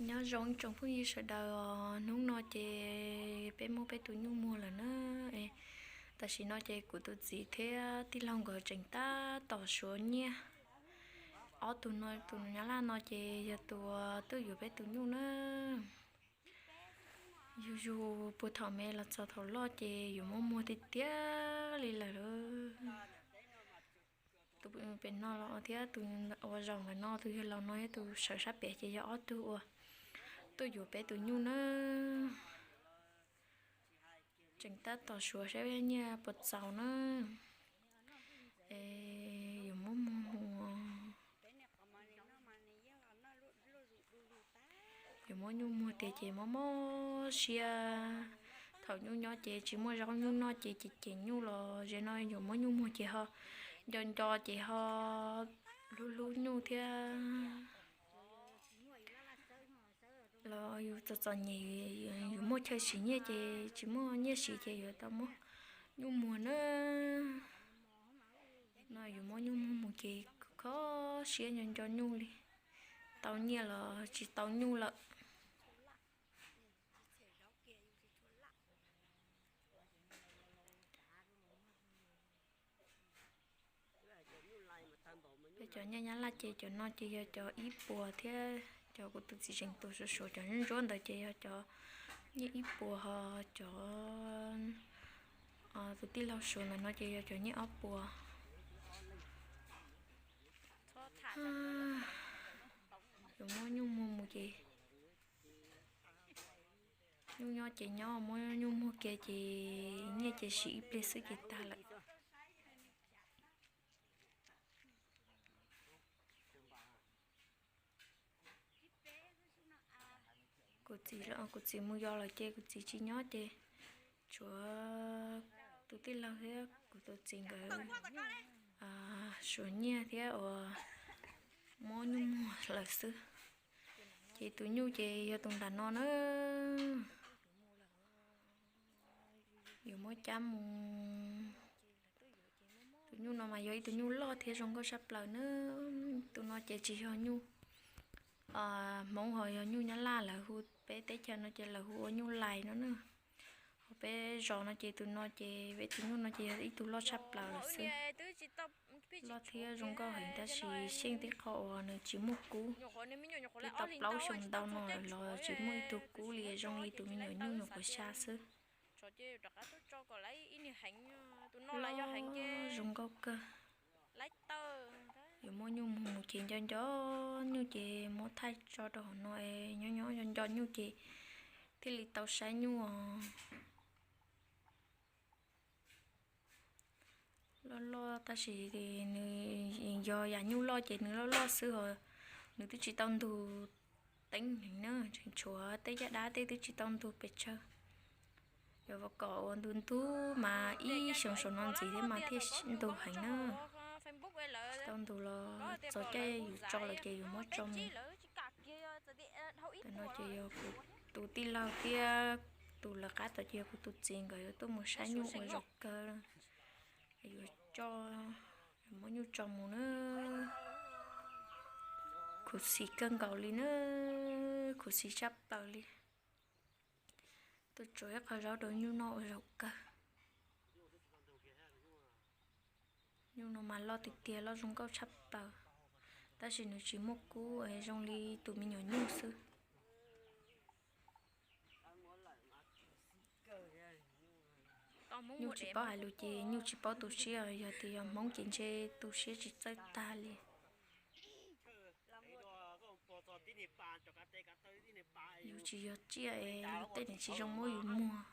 Nyob zoo ib tsoom phooj ywg sawv daws os, hnub no ces peb muab peb tus nyuj muag lawm na. Tam sim no ces kuv tus txiv thiab tij laug nkawd tseem tab tom suav nyiaj. Ob tug no, tus nyab laj no ces yog tus tuaj yuav peb tus nyuj na. Yus yug puag thaum me los txog thaum loj ces yuav muab muag tiag tiag li lawm. Tus pem no los thiab tus ua zaum ntawm no, tus yawg laus no thiab tus sawv sab pem ces yog ob tug uas tuaj yuav peb tus nyuj na. Tseem tab tom suav saib nyiaj puas txaus na. Es yuav muab muag mus, yuav muab nyuj muag tiag ces mob mob siab. Thaum nyuj nyob ces tsis muaj zaub nyuj noj ces cem cem nyuj los, zaum no yuav muab nyuj muag ces ho nco nco ces ho hlub hlub nyuj thiab. Los yus txom txom nyem, yus muaj chaw siv nyiaj ces tsis muaj nyiaj siv ces yuav tau muab nyuj muag na. No yuav muab nyuj muag mus ces kho siab nco nco nyuj li. Tau nyiaj los tsis tau nyuj lawm. Peb cov nyiaj nyab laj ces cov no ces yog cov ib puas thiab, cov kuv tus txiv tseem tua suav suav cov ntsuab ntsuab ntawd ces yog cov nyiaj ib puas, ho cov tus tij laug suav ntawm no ces yog cov nyiaj ob puas. Yuav muab nyuj muag mus ces nyuj nyob ces nyob, muab nyuj muag kiag ces nyiaj ces siv ib pliag xwb ces tag lawm. Kuv txiv, kuv txiv mus yos lawm ces kuv txiv tsis nyob ces tshuav tus tij laug thiab kuv tus txiv nkawd suav nyiaj thiab uas muab nyuj muag lawm xwb. Ces tus nyuj ces yog tus nram no na. Yuav muab cab mus. Tus nyuj no mas yog ib tug nyuj loj thiab zoo nkauj tshaj plaws na. Tus no ces tsis yog nyuj Hmoob ho yog nyuj Nyab Laj, lawv hu, peb teb chaws no ces lawv hu ua nyuj lais no na. Ho peb zos no ces tus no ces peb tus nyuj no ces yog ib tug loj tshaj plaws lawm xwb. Loj thiab zoo nkauj heev tab sis xyeej tib qho uas nws tsis muaj kub. Twb tau plaub xyoo ntau no lawm los tsis muaj ib tug kub li, zoo li tus me nyuam nyuj nyuam qhuav xya xwb. Zoo nkauj kawg. Yuav muab nyuj muag mus ces nco nco nyuj ces muab thaij tso rau hauv no es nyob nyob nco nco nyuj ces thiaj li tau saib nyuj os. Loj loj tab sis nws yog yam nyuj loj ces nws loj loj xwb os. Nws twb tsis tau ntug teeb heev na, tseem tshuav tej caj dab tej twb tsis tau ntug pes tsawg. Yuav kom ua ntug ntug mas ib xyoo saum no ntxiv thiab mas thiaj ntug heev na. Tsis tau ntug los txog caij yus tso lawm ces yus muab tso mus. Tam no ces yog kuv tus tij laug thiab tus lawv qab tom ces yog kuv tus txiv nkawd yuav tuaj mus saib nyuj ua zaum kawg. Yuav coj, yuav muab nyuj tso mus na. Khuv xim kawg nkaus li na, khuv xim tshaj plaws li. Tuaj tsuav ib qho zaub rau nyuj noj ua zaum kawg. Nyuj no mas loj tiag tiag, loj zoo nkauj tshaj plaws, tab sis nws tsis muaj kub, zoo li tus me nyuam nyuj xwb. Nyuj tsis paub hais lus ces nyuj tsis paub tu siab, yog tias yog Hmoob ces ntshe tu siab tsis txawj tag li. Yus tsis yog tsiaj es tej niam tsis zoo muab yus muag.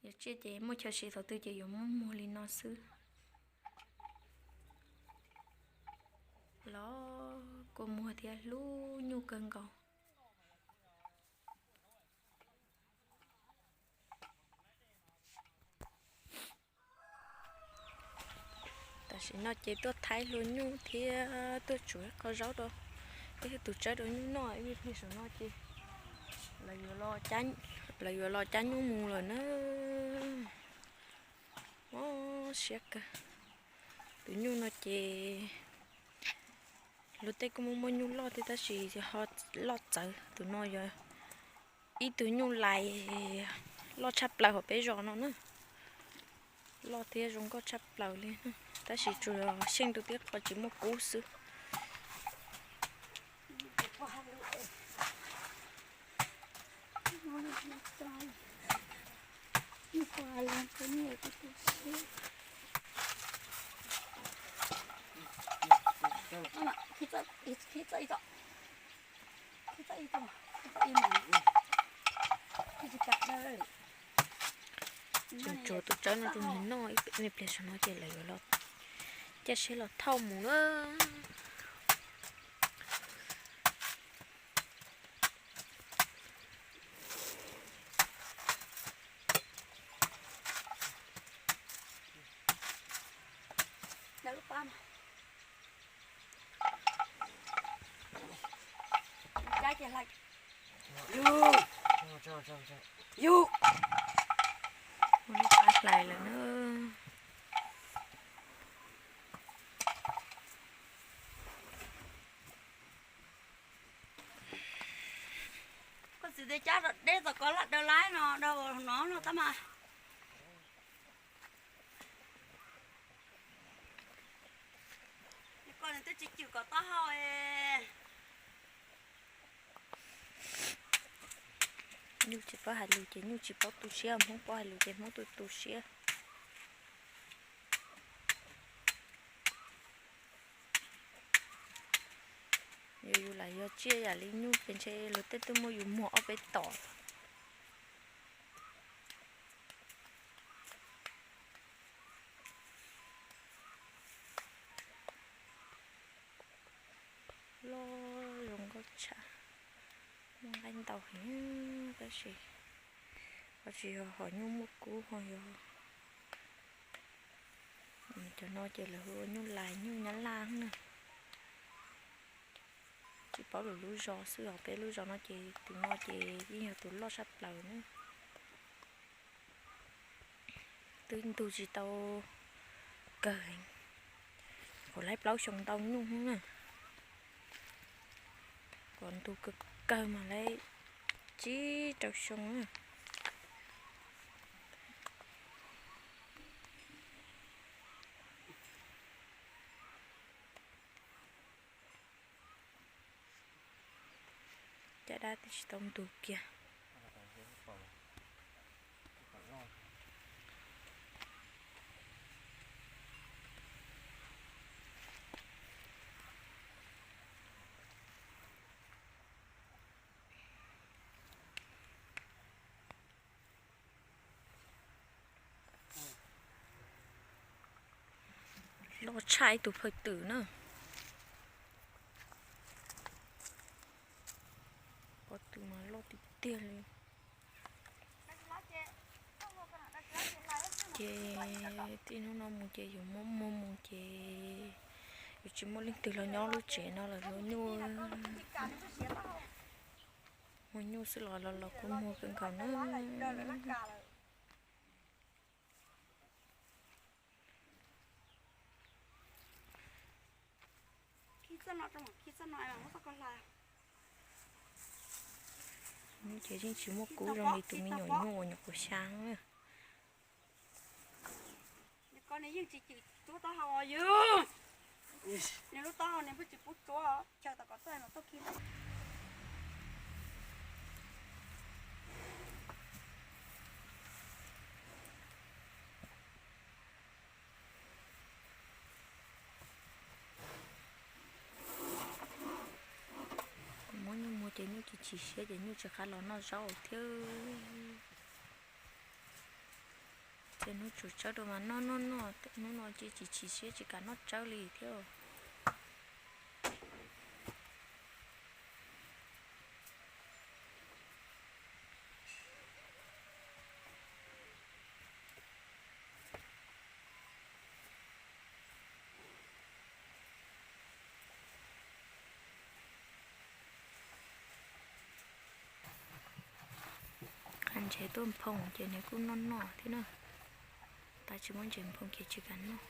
Yog tsiaj ces muaj chaw siv thaum twg ces yuav muab muag li no xwb. Los kua muag thiab hlub nyuj kawg nkaus. Tam sim no ces tuaj thaij hlua nyuj thiab tuaj tsuav qhov zaub rau peb tus tsawb rau nyuj noj, ib pliag saum no ces lawv yuav los cab nyuj mus lawm na. Mob siab kawg. Tus nyuj no ces Luag tej kuj muaj muaj nyuj loj thiab tab sis ho loj txawv. Tus no yog ib tug nyuj lais loj tshaj plaws hauv peb zos no na. Loj thiab zoo nkauj tshaj plaws li, tab sis tsuas xyeej tus tib qho tsis muaj kub xwb. Tsuag tsuag tus tsawb no rau nws noj ib pliag saum no ces lawv yuav los, cia siab los thauj mus na. Ua lub qab hlais lawm na. Koj txiv tes cab deb tom koj laj daws laib no, daws no no tab mas. Koj nws twb tsis cwm kom taub hau. Nyuj tsis paub hais lus ces nyuj tsis paub tu siab, Hmoob paub hais lus ces Hmoob tu tu siab. Yog yus lam yog tsiaj yam li nyuj ces ntshe luag tej twb muab yus muag ob peb tom. Loj zoo nkauj tshaj, muaj nqaij ntau heev tab sis ho tsis yog hom nyuj muaj kub ho yog. Cov no ces lawv hu ua nyuj lais nyuj nyab laj na. Tsis paub lwm lub zos xwb os, peb lub zos no ces tus no ces yeej yog tus loj tshaj plaws na. Twb ntug tsis tau kawg, kuv laib plaub xyoo ntau nyuj na. Kuv ntug kawg kawg mas laib tsib rau xyoo na. Caj dab twb tsis tau ntug kiag. Loj tshaj ib tug phawj twm na. Pob tw mas loj tiag tiag li. Ces txij hnub no mus ces yus muab muag mus ces yus tsis muaj leej twg los nyob lub tsev no lawm, muag nyuj, muag nyuj xwb los los los kuj muag kawg nkaus na. Ces yeej tsis muaj kub zoo li tus me nyuam nyuj uas nyuam qhuav xya na. Nws lub taub hau nws pheej tsis pub tsuav, chaw tom kom txawj mas tuaj khi. Kuv muab nyuj muag ces nyuj tsis chim siab ces nyuj tsis qab los noj zaub thiab. Ces hnub tsuas tsawb rau mas noj noj noj, hnub no ces tsis chim siab tsis kam noj tsawb li thiab. Qas ntses tuaj nphoo ces nws kuj noj noj thiab na. Tab tsis muab ntses nphoo ces tsis kam noj.